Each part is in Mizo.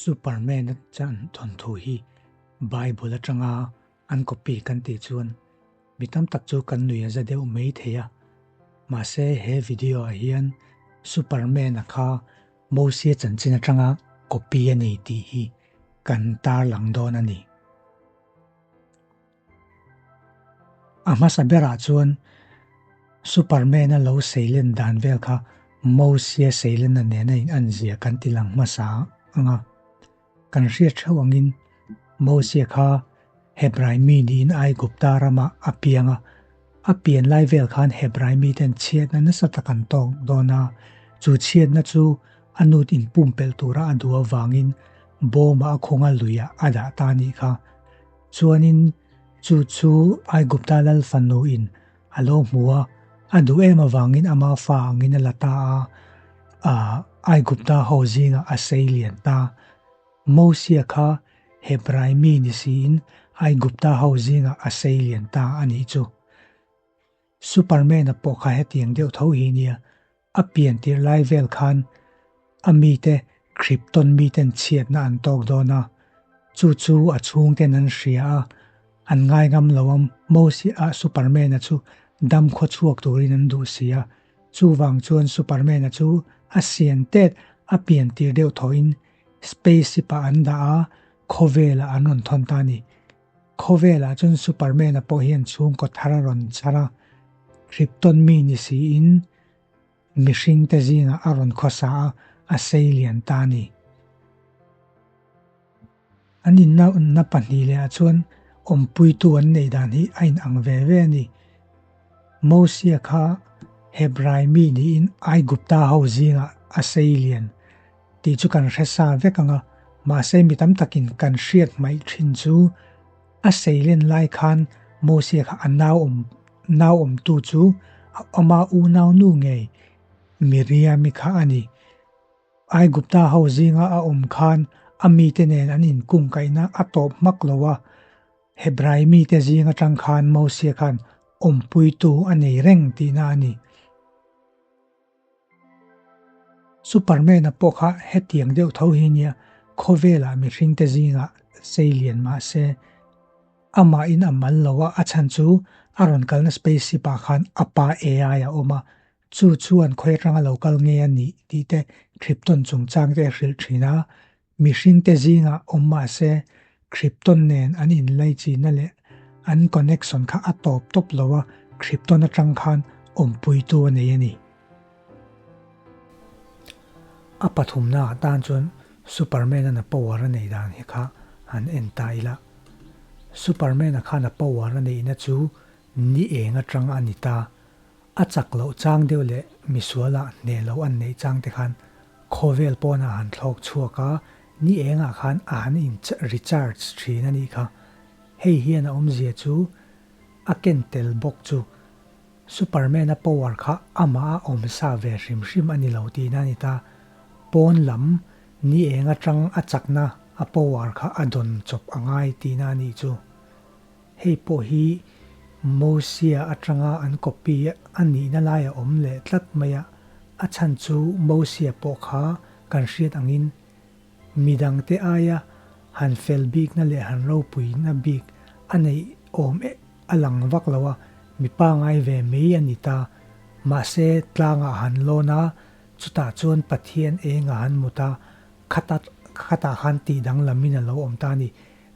Superman-a chan thawnthu hi Bible atanga an copy kan tih chuan mi tam tak chu kan nui a za deuh mai thei a. Mahse he video ah hian Superman-a kha Mosia chanchin atanga copy a ni tih hi kan tarlang dawn a ni. A hmasa berah chuan Superman-a lo seilen dan vel kha Mosia seilenna nena in an zia kan ti lang hmasa ang a. Kan hriat theuh angin Mosia kha Hebrai mi niin Aigupta ramah a piang a, a pian lai vel khan Hebrai miten chhiatna nasa tak an tawk dawn a, chu chhiatna chu a nut inpumpelh tura a duh avangin bawmah a khung a luiah a dah ta a nih kha. Chuanin chu chu Aigupta lal fanuin a lo hmu a, a duh em avangin ama fa angin a la ta a, Aigupta ho zingah a sei lian ta. Mosia kha Hebrai mi ni siin Aigupta ho zingah a sei lian ta a nih chu. Superman-a pawh kha hetiang deuh tho hi nia, a pian tir lai vel khan a mite Krypton miten chhiatna an tawk dawn a, chu chu a chhungten an hria a, an ngaingam lo a, Mosia Superman-a chu dam khaw chhuak turin an duh si a, chuvang chuan Superman-a chu a sian tet a pian tir deuh thawhin spaceship-ah an dah a, khawvelah an rawn thawn ta a ni. Khawvelah chuan Superman-a pawh hian chhungkaw thar a rawn chhar a, Krypton mi ni siin mihringte zingah a rawn khawsa a, a sei lian ta a ni. An innaunna pahnih lehah chuan awmpuitu an neih dan hi a inang ve ve a ni. Mosia kha Hebrai mi niin Aigupta ho zingah a sei lian tih chu kan hre sa vek ang a, mahse mi tam takin kan hriat hmaih thin chu a seilen lai khan Mosia kha a nau awm nau awmtu chu a awma unau nu ngei Miriami kha a ni. Aigupta ho zinga a awm khan a mite nen an inkungkaihna a tawp hmak lo a, Hebrai mite zing atang khan Mosia khan awmpuitu a nei reng tihna a ni. Superman-a pawh kha hetiang deuh tho hi nia, khawvelah mihringte zingah sei lian mah se, amahin a mal lo a, a chhan chu a rawn kalna spaceship-ah khan a pa AI a awm a, chu chuan khawi atanga lo kal nge a nih tih te Krypton chungchang te a hrilh thin a, mihringte zingah awm mah se Krypton nen an inlaichihna leh an connection kha a tawp tawp lo a, Krypton atang khan awmpuitu a nei a ni. A pathumna ah tan chuan Superman-an a power a neih dan hi kha han en ta ila. Superman-a khan a power a neihna chu ni eng atang a ni ta. A chak loh chang deuh leh misualah hneh loh an neih chang te khan khawvel pawnah han thlawk chhuak a, ni engah khan a han in recharge thin a nih kha. Hei hian a awmzia chu a ken tel bawk chu Superman-a power kha amah a awm sa ve hrim hrim a ni lo tihna a ni ta. Pawn lam ni eng atang a chakna a power kha a dawn chawp a ngai tihna a nih chu. Hei pawh hi Mosia atanga an copy a nihna lai a awm leh tlat mai a, a chhan chu Mosia pawh kha kan hriat angin midangte aia han fel bikna leh han ropuina bik a neih awm e a lang vak lo a, mi pangai ve mai a ni ta. Mahse tlangah han lawn a, chutah chuan Pathian eng a han mut a, khata khatah khan tih danglamin a lo awm ta a ni.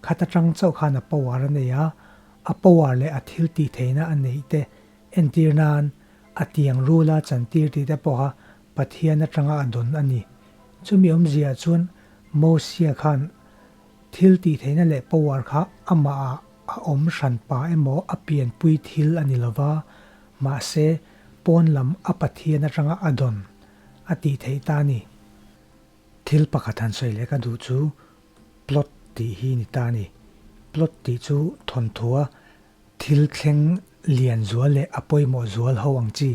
Khat atang chauh khan a power a nei a, a power leh a thil tih theihna a neih te entir nan a tiang rula chantir tih te pawha Pathian atanga a dawn a ni. Chumi awmzia chuan Mosia khan thil tih theihna leh power kha amah ah a awm hran pa emaw a pianpui thil a ni lova, mahse pawn lam a Pathian atanga a dawn a tih theih ta a ni. Thil pakhat han sawi leh ka duh chu plot tih hi ni ta a ni. Plot tih chu thawnthua thil thleng lian zual leh a pawimawh zual ho ang chi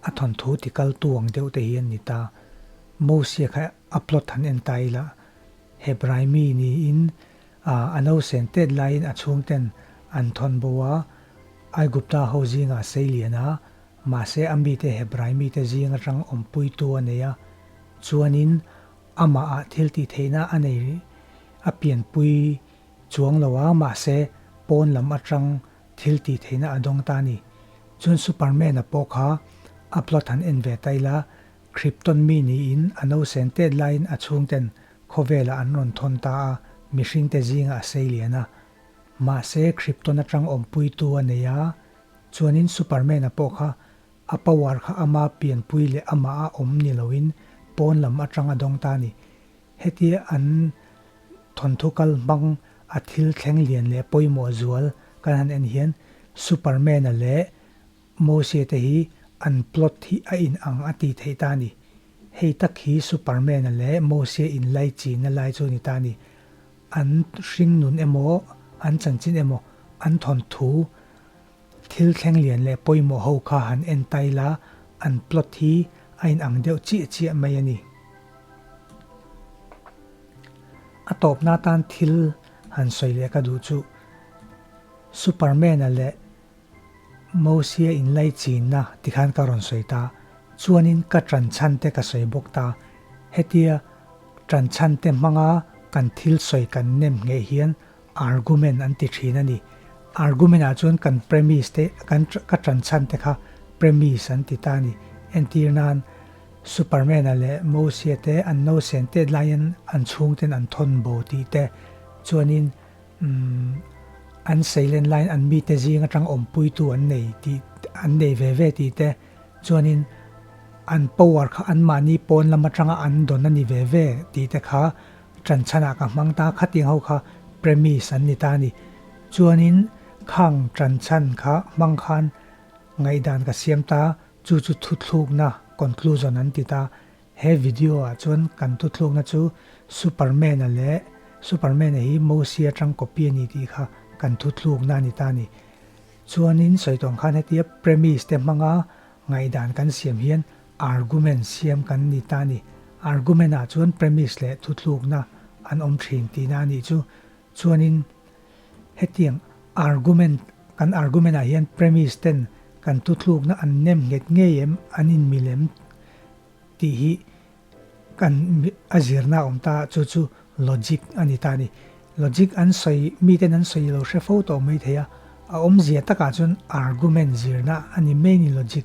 a thawnthu ti kal tu ang deuh te hi an ni ta. Mosia kha a plot han en ta ila Hebrai mi niin a nausen tet laiin a chhungten an thawn bo a, Aigupta ho zingah sei lian a, mahse a mite Hebrai mite zing atang awmpuitu a nei a, chuanin amahah thil tih theihna a nei. A pianpui chuang lo a, mahse pawn lam atang thil tih theihna a dawng ta a ni. Chuan Superman-a pawh kha a plot han en ve ta ila, Krypton mi niin a nausen tet laiin a chhungten khawvelah an rawn thawn ta a, mihringte zingah a sei lian a. Mahse Krypton atang awmpuitu a nei a, chuanin Superman-a pawh kha A power kha ama pianpui leh amah a awm ni loin pawn lam atang a dawng ta a ni. Hetia an thawnthu kal hmang a thil thleng lian leh pawimawh zual kan han en hian Superman-a leh Moses te hi an plot hi a in ang a tih theih ta a ni. Hei tak hi Superman-a leh Moses inlaichinna lai chu a ni ta a ni. An hringnun emaw an chanchin emaw an thawnthu Thil thleng lian leh pawimawh ho kha han en ta ila, an plot hi a inang deuh chiah chiah mai a ni. A tawpna atan thil han sawi leh ka duh chu Superman-a leh Mosia inlaichinna tikhan ka rawn sawi ta. Chuanin ka ṭan chhan te ka sawi bawk ta. Hetia ṭan chhan te hmanga kan thil sawi kan nem ngheh hian Argument an ti thin a ni. Argument ah chuan kan premise te, kan ka ṭan chhan te kha premise an ti ta a ni. Entir nan, Superman-a leh Mosia te an nausen tet laiin an chhungten an thawn bo tih te, chuanin umm an seilen laiin an mite zing atang awmpuitu an nei tih an nei ve ve tih te, chuanin an power kha anmahni pawn lam atanga an dawn a ni ve ve tih te kha Ṭanchhanah ka hmang ta khatiang ho kha premise an ni ta a ni. Chuanin khang ṭanchhan kha hmang khan ngaihdan ka siam ta, chu chu thuthlukna, conclusion, an ti ta. He video ah chuan kan thuthlukna chu Superman-a leh Superman-a hi Mosia atang copy a ni tih kha kan thuthlukna a ni ta a ni. Chuanin sawi tawng khan hetia premise te hmanga Ngaihdan kan siam hian argument siam kan ni ta a ni. Argument ah chuan premise leh thutlukna an awm thin tihna a nih chu. Chuanin hetiang argument kan argument ah hian premise ten kan thutlukna an nem nghet ngei em, an inmil em tih hi Kan a zirna a awm ta chu chu logic a ni ta a ni. Logic an sawi, miten an sawi lo hre fo tawh mai thei a, a awmzia takah chuan argument zirna a ni mai a ni logic.